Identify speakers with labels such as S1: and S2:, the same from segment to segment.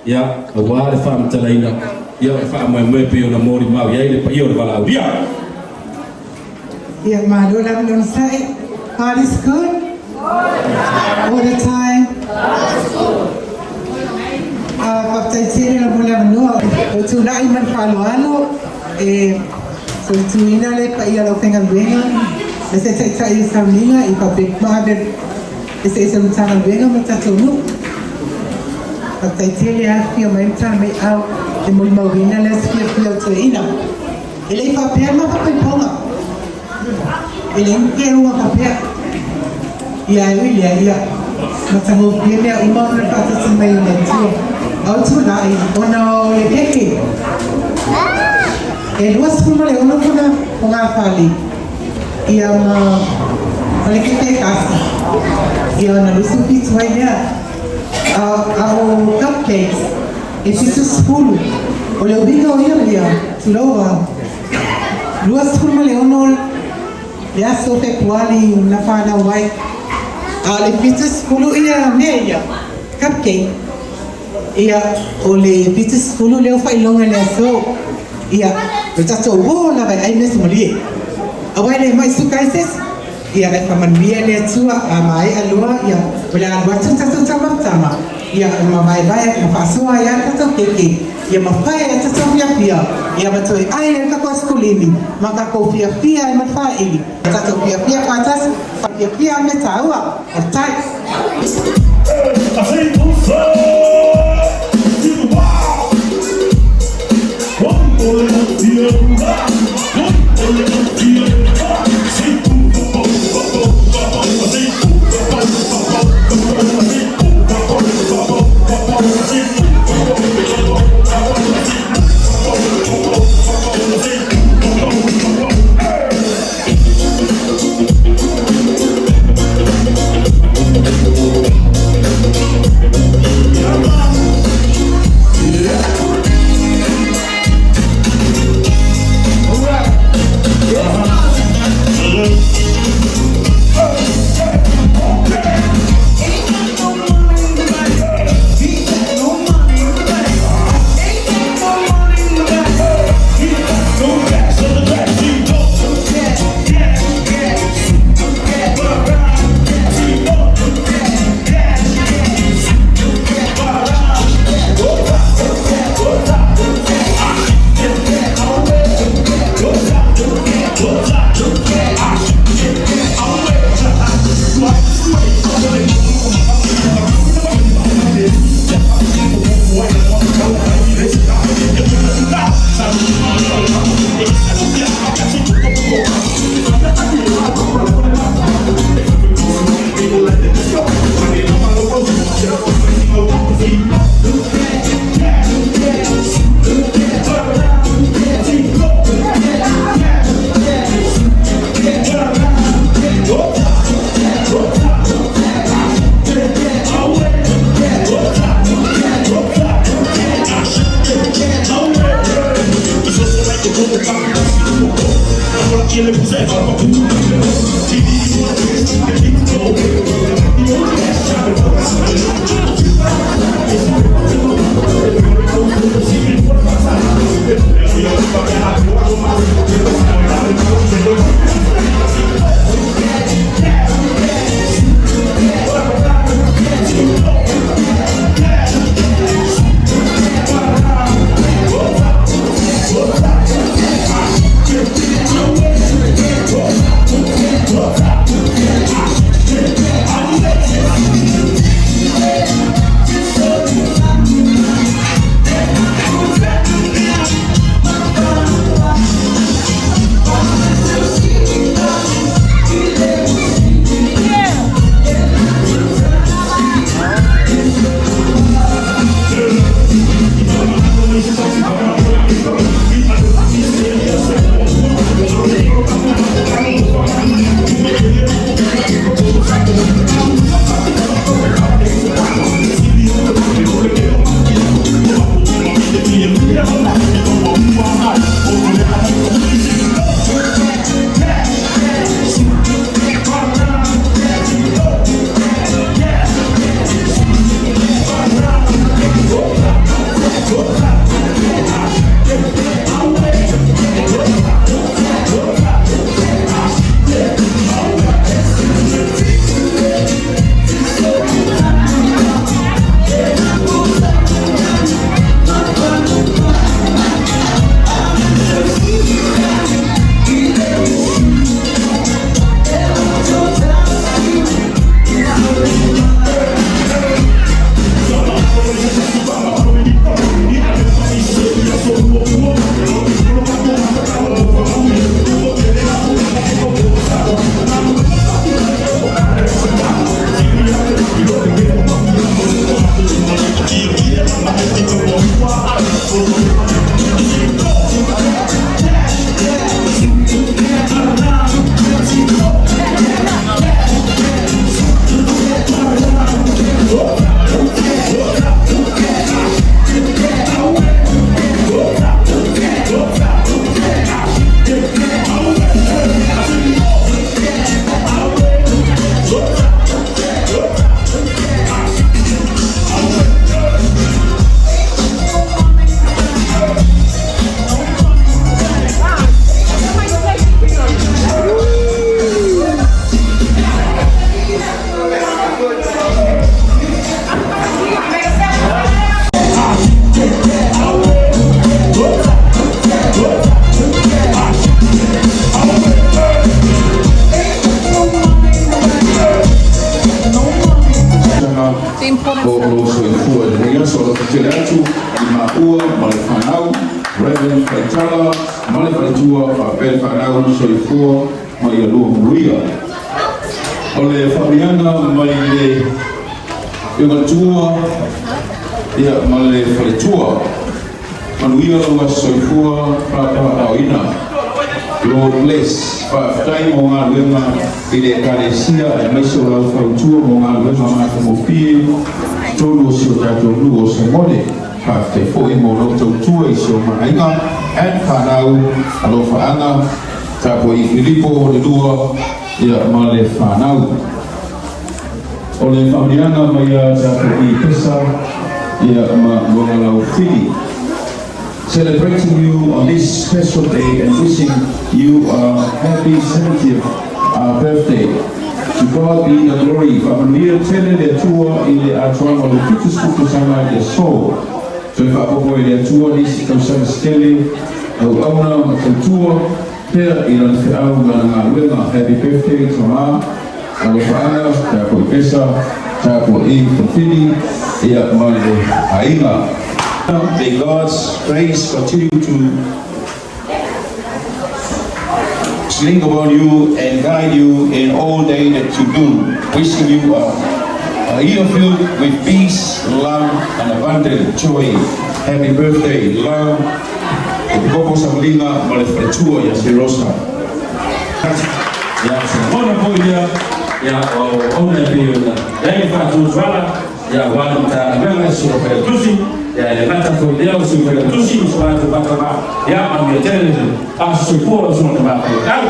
S1: Ia, aua le faamatalaina, ia o le faamoemoe pei ona molimau i ai le paia o le valaaulia.
S2: Ia, malo lava le onosai. God is good. All the time. Faafetai tele mo le avanoa. O tulai ma le faaaloalo e solituina le paia o le aufaigaluega, le se taitai o sauniga i faapea maave eseese o Matagaluega ma tatou nuu. Faafetai tele afifio mai ma tala mai au e molimauina le aso fiafia o toeaina. E le i faapea le mafaufauga. E leai ni keuga faapea. Ia e ui lea, ia matagofie mea uma ona le faatasi mai o le Atua. A o tulai ona o le keke. E 26 tona fogafale, ia ma o le keke e tasi, ia ona 27 ai lea. A o cupcakes e 70. O le uiga o ia mea, tulou lava, 26 le aso o Fepuari na fanau ai. A o le 70 ia mea ia, cupcake, ia o le 70 lea o faailoga i le aso. Ia, o le tatou o lava e ai mea somalie. Aua e le mai suka ai se isi. Ia, e faamanuia le Atua a maea loa, ia, o le a alu atu tatou taumafataga, ia, ma vaevae ma faasoa ai lava le tatou keke, ia mafai ai tatou fiafia, ia ma toe ai ai le tatou aisikulimi, ma tatou fiafia ai ma le faili. Tatou fiafia faatasi, fiafia a mea taua, o le tai.
S3: lou soifua i lenei aso. Alofa tele atu i maua ma le fanau, Reverend Faitala ma le faletua faapea le fanau, soifua ma ia lua manuia. O le faamanuiaga mai le Iogatua ia ma le faletua. Manuia lou aso soifua papaaoina. Lord bless. Faafetai mo galuega i le ekalesia aemaise o lau fautua mo galuega matagofie tonu o si o tatou nuu o Saimone. Faafetai foi mo lou tautua i si o maaiga and fanau. Alofaaga tapuai Filipo le lua ia ma le fanau. O le faamanuiaga mai ia tapuai Pesa ia ma Luagalau Fili. Celebrating you on this special day and wishing you a happy 70th birthday. To God be the glory. Faamanuia tele le Atua i le atoaga o le 70 tausaga i le aso. Toe faaopoopo e le Atua nisi tausaga se tele, auauna ma tautua pea i lana feau ma lana galuega. Happy birthday, Tama. Alofaaga, tapuai Pesa, tapuai Fili, ia ma le aiga. May God's grace continue to sling upon you and guide you in all day that you do. Wishing you a year filled with peace, love, and abundant joy. Happy birthday, love. Epikopo Samalina ma le faletua ia Sirosa.
S1: Ia se lagona foi ia ia o ona e pei ona iai le faatuatuaga ia auā le Matagaluega i susuga failautusi ia e le gata foi lea o sui failautusi ma so latou vaatavā. Ia manuia tele le aso soifua lau susuga tamā failauau.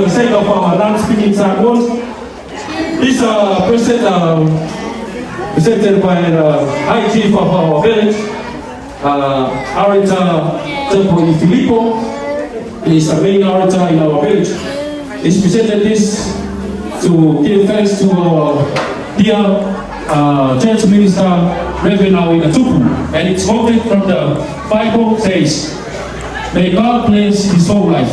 S1: the sake of our non-speaking Samoans, this present presented by the High Chief of our village, Arita Temple Filippo. He is the main orator in our village. He's presented this to give thanks to our dear church minister, Reverend Auina Tupu. And it's quoted from the Bible says, "May God bless his whole life."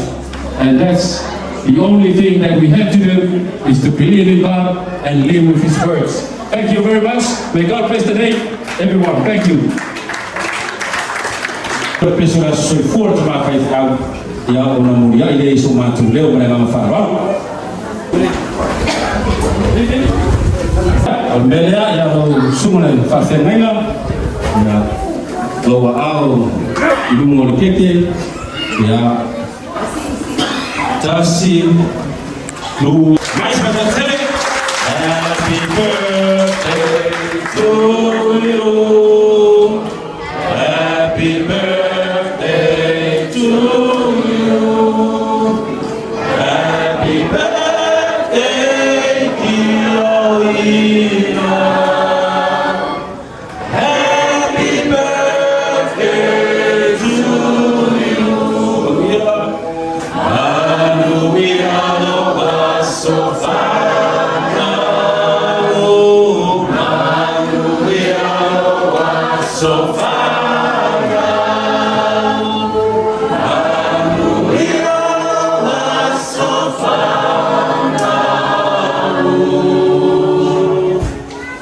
S1: And that's the only thing that we have to do, is to believe in God and live with his words. Thank you very much. May God bless the day, everyone. Thank you. Pesura soifua te māwhai ia ona muri ai le iso mātou leo ma le ngā whārau. O le mea lea, ia lau susuga le faafeagaiga, ia lou aao i luga o le keke, ia tasi, lua, mais matatele. Happy birthday to you. Happy birthday to you. Happy birthday, dear Ina. Happy birthday to you. Manuia lou aso fanau. Manuia lou aso fanau. Manuia lou aso fanau.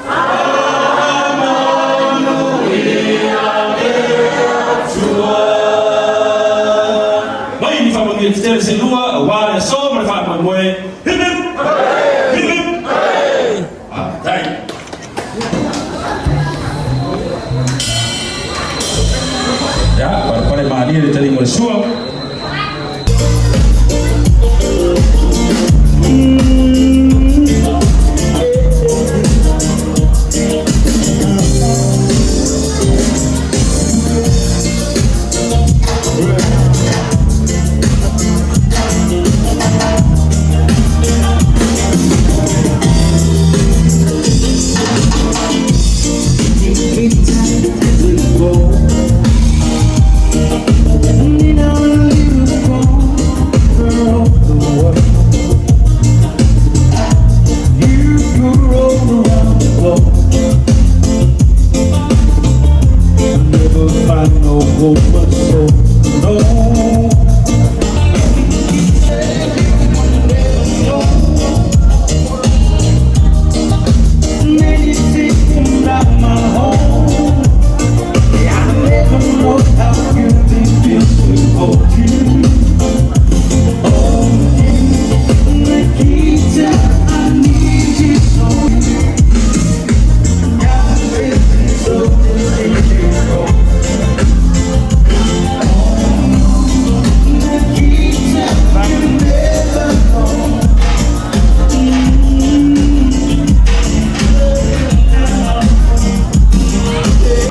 S1: Faamanuia le Atua. Mai ni faamanuia tetele se lua, auā le aso ma le faamoemoe. Hip hip! Hip hip! Faafetai. Ia, palepale malie le taliga o le sua.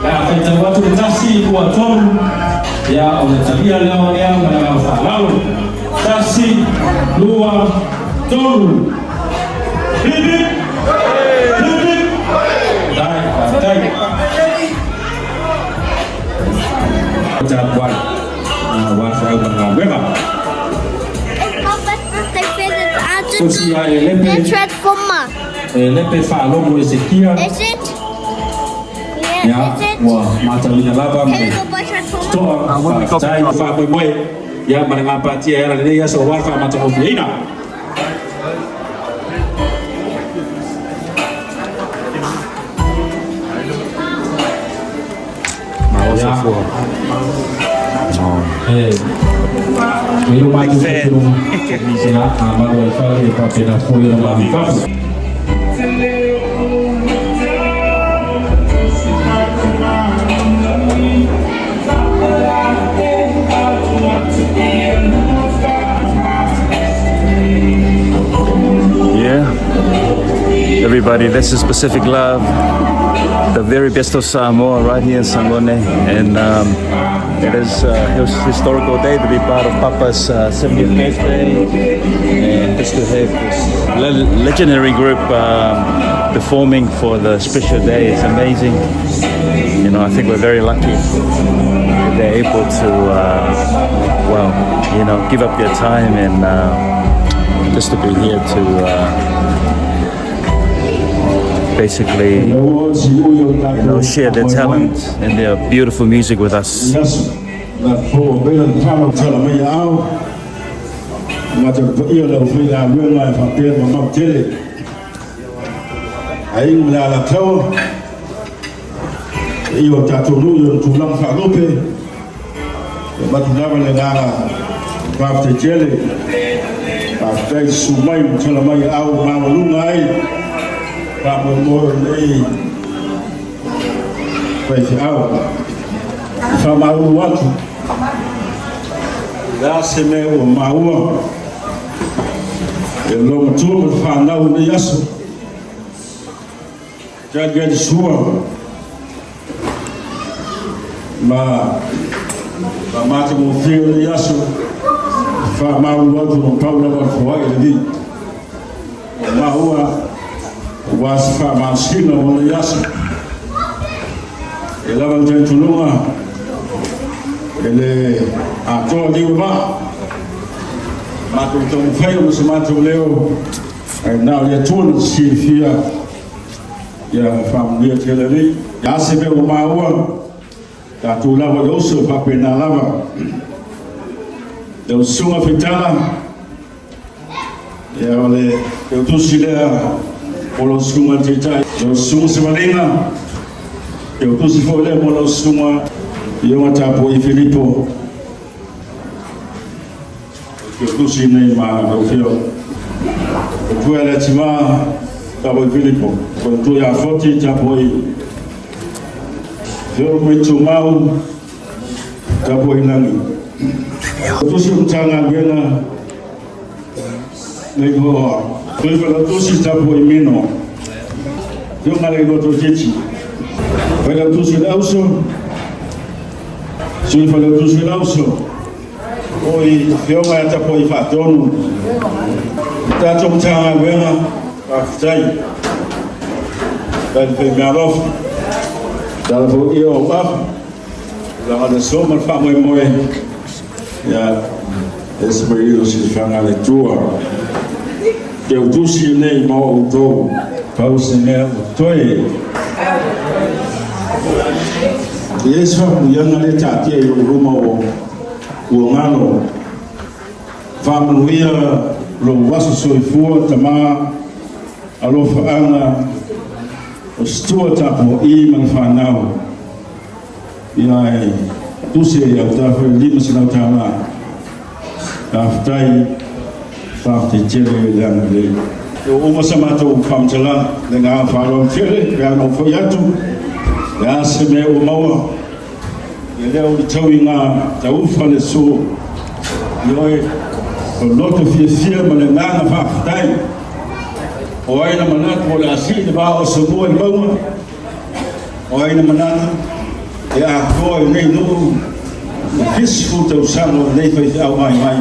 S1: A faitau atu le tasi, lua, tolu, ia ona talia lea o lea ma le agaga faaaloalo. Tasi, lua, tolu. Hip hip! Hip hip! Dai, faafetai. Tapuai, aua feau ma le galuega. Tusi ia e Lepe, e Lepe faalogo Esekia, ia, ua matauina lava ma le totoa, faafetai le faamoemoe, ia, ma le gapatia e ala lenei aso aua le faamatagofieina.
S4: Yeah. Everybody, this is Pacific Love.
S1: The very best of Samoa right here in Sagone, and it is a historical day to be part of Papa's 70th birthday, and just to have this legendary group performing for the special day. It's amazing. I think we're very lucky that they're able to, well, give up their time and just to be here to basically share their talent and their beautiful music with us.
S3: Yes, na fo bela tala tala mai au ma te paia lau faigaluega e faapea mamau tele aiga ma le alataua i o tatou nuu i ona tulaga faalupe e avatu lava le agaga faafetai tele faafetai susu mai ma tala mai aao ua maualuga ai faamoemoe o lenei faifeau. E faamalulu atu, o le a se mea ua maua e lou matua ma le fanau i lenei aso, tali ai le sua ma faamatagofie lenei aso, e faamalulu atu na pau lava le foai i le alii. Ua maua aua se faamalosiga o lenei aso. E lava le talitonuga e le atoa liu e vaa. Matou taumafai ma se matou leo, ae na o le Atua na te silafia ia faamanuia tele Alii. A se mea ua maua, tatou lava i le uso faapena lava. Lau Susuga Faitala, ia o le teutusi lea mo lau Susuga i le Taitai. Lau Susuga Semaliga, teutusi foi lea mo lau Susuga Ioga Tapuai Filipo. Teutusi nei ma lau Afioga. O tua le ativā Tapuai Filipo. O tua ia Foti Tapuai. Feolo mai Tumau Tapuai Lagi. Tusi o Matagaluega nei hoa. Tui Failautusi Tapuai Mino. Afioga le Iloa Toetiti. Failautusi le Auso. Sui Failautusi le Auso. Oi Afioga ia Tapuai Faatonu. Tatou Matagaluega, faafetai. Faafetai le faimeaalofa. Tala foi ia o afa. Tulaga le aso ma le faamoemoe. Ia, ese mai lilo silafaga a le Atua. Teutusi nei ma outou. Pau se mea ua toe. E i ai se faamanuiaga lea e taatia i lou luma ua galo. Faamanuia lou aso soifua tama alofaaga o se tua tapua'i ma le fanau. Ia e tusi ai autafa i le $500. Faafetai, faafetai tele le agalelei. Ua uma sa matou faamatalaga, le agaga faaaloalo tele pe a na ou foi atu, le a se mea ua maua, ia lea ua tau i ngā taufa le aso, ioe, o loto fiafia ma le agaga faafetai. O ai na manatu o le a sii le vaa o Samoa i le mauga? O ai na manatu e atoa i lenei nuu le 70 tausaga o lenei faifeau vaivai?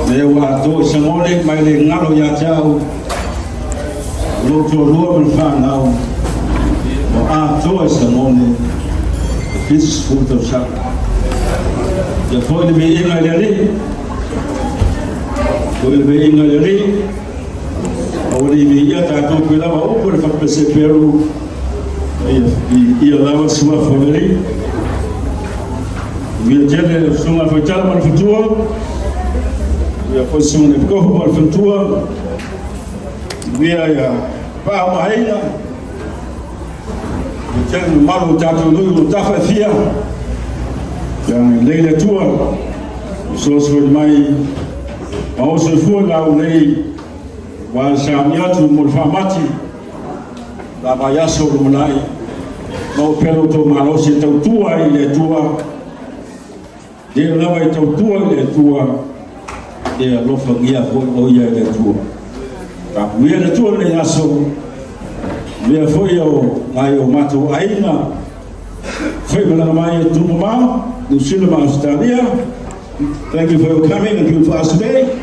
S3: Lea ua atoa i Sagone mai le galo ia te au, lou toalua ma le fanau, ua atoa i Sagone le 70 tausaga. Ia foi le viiga i le Alii, foi le viiga i le Alii. Aua ne i viia tatou pei lava upu i le falepeseperu, ia viia lava le suafa o le Alii. Viia tele le susuga a Faitala ma le faletua, viia foi le susuga Nepokohu ma le faletua, viia ia Paa ma Aiga, viia tele le mamalu o tatou nuu o tafa e fia, ia agalelei le Atua, fesoasoani mai ma o soifua i lau nei aua le sauni atu mo le faamati la vaiaso o lumanai maua pea lo outou malosi e tautua ai i le Atua lea lava e tautua i le Atua e alofagia foi o ia e le Atua. Faamanuia le Atua i lenei aso.
S1: Mea foi o nai o matou aiga faimalaga mai e tumamao New Zealand ma Australia. Thank you for your coming and being for us today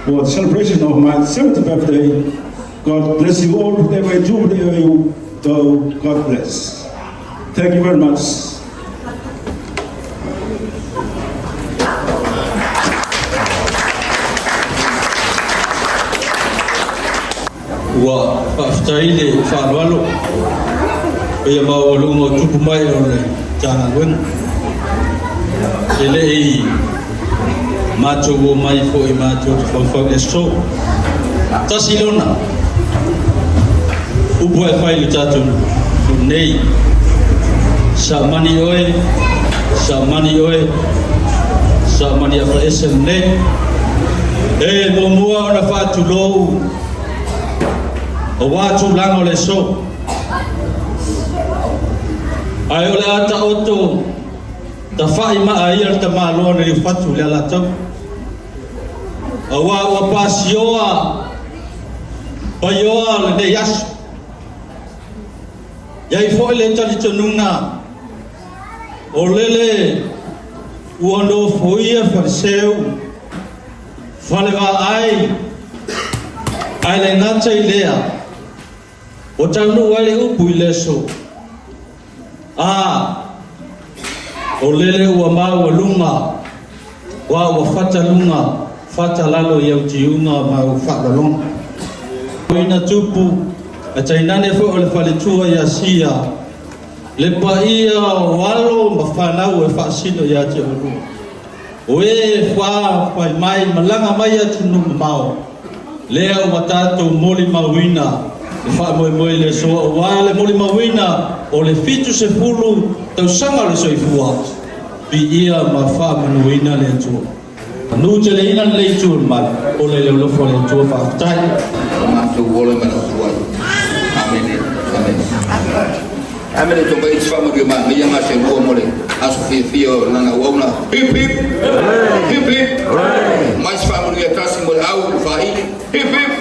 S1: for the celebration of my 70th birthday. God bless you all, whatever you do, whatever you go, God bless. Thank you very much.
S4: Ua faafetai le faaaloalo paia maualuga o tupu mai o le Matagaluega. E le i matou omai foi matou te faufau i le aso. Tasi lona upu e fai i le tatou nuu nei. Samani oe, samani oe, samani afaese lenei. E muamua ona faatulou auā tulaga o le aso. Ae o le a taoto tafa'i maa ia le tamaloa na liufatu i le alataua. Auā ua pasioa paioa lenei aso. Iai fo'i le talitonuga o lele ua nofoia faleseu falevaai ae le gata i lea ua taunuu ai le upu i le aso. A o lele ua maualuga ua ua fataluga fatalalo i autiuga ma au faalologa. Ina tupu e tainane foi o le faletua ia sia le paia o alo ma fanau e faasino ia te oulua. O e fai mai malaga mai atunuu mamao lea ua tatou molimauina le faamoemoe i le aso auā le molimauina o le 70 tausaga o le soifua viia ma faamanuina le Atua. Manu teleina lenei itu o le malu o le leolofa o le Atua faafetai.
S5: O matou ola ma lau tuai. Amene. Amene. Amene to mai tfa ma ma ngai nga se lua mo le aso fiafia o lana auauna. Hip hip. Hip hip. Mai tfa ma ia tasi mo le au faili. Hip hip.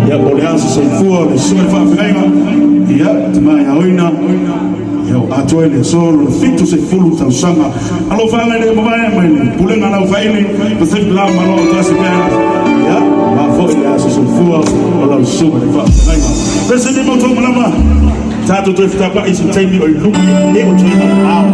S6: Ia o le aso soifua le susuga i le faafeagaiga, ia te maea oina, ia o atoa i le aso lona 70 tausaga. Alofaga i le mavae mai le pulega lau faili Pacific La Malo Tasi Band, ia ma foi le aso soifua o lau susuga i le faafeagaiga. Peseni mo tau malama, tatou toe fetapa'i se taimi o i luma e o toe ao.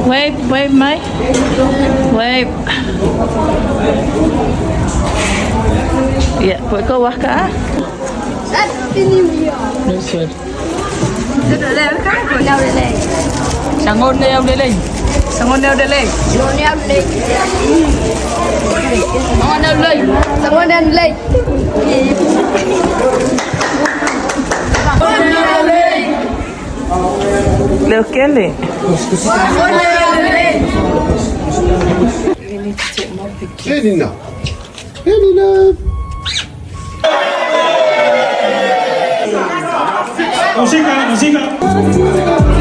S7: Wait, wait, mai. Wait. Ya, buat kau wah ka?
S8: Sangon leo lele. Sangon leo lele. Sangon leo lele. Sangon leo lele. Sangon leo lele.
S7: Leo kele.
S9: Elina. Elina.
S6: Música, música.